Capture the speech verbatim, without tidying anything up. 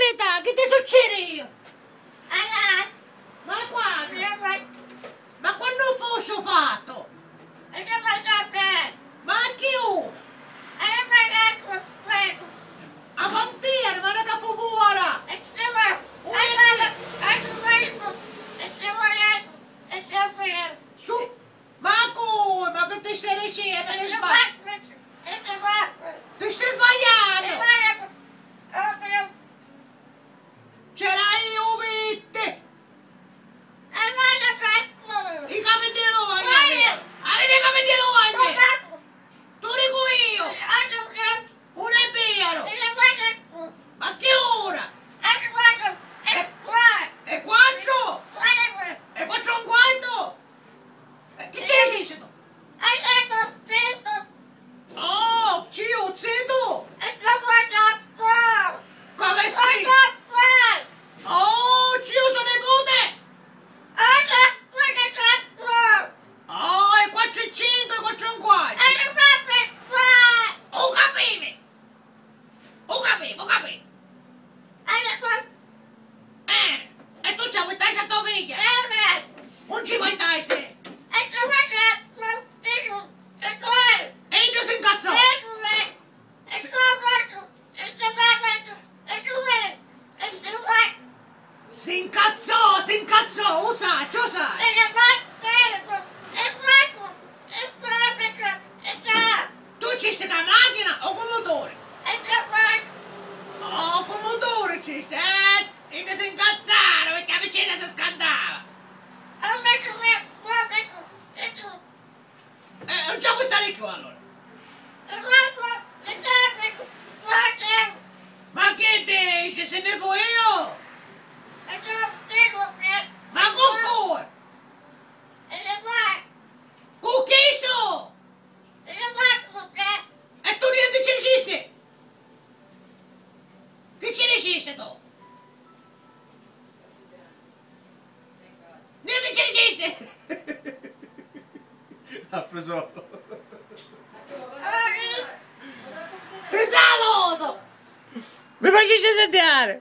Tita, chi ti succiriu? Ma quannu? Ma quannu fu stu fattu? Ma a chi ura? A fantiera, ma ca fu buona! Su, ma cu, ma chi ti stai dicennu? Ti sbagli. Ti stai sbagliannu! C'era io, vitti! I capiddi longhi! Avevi i capiddi longhi! Tu dicu io! Nun è vero! Ma chi ura? E quattro? E quattro e un quarto? E chi ci dicisti tu? Oh, ciu, zitu! Come stai? Oh, ciu, so nipute! Oh, e quattro e cinque, quattro e un quarto! U capivi! U capivi, u capivi! Eh, e tu ci vuoi dare a tua figlia? Non ci vuoi dare? E io si incazzò! Si incazzò, si incazzò, u sacciu, u sacciu! Tu ci sti ca machina o cu muturi? O cu muturi ci sti, eh! E si incazzaru picchì a vicina si scantava! Eh, non ci puoi stare più allora! Ma che dici, se ne fui io? Ma con cui? Cu chistu? E tu niente ci dicisti? Chi ci dicisti tu? Niente ci dicisti? Ha preso. Ti saluto! Mi facessi sentire!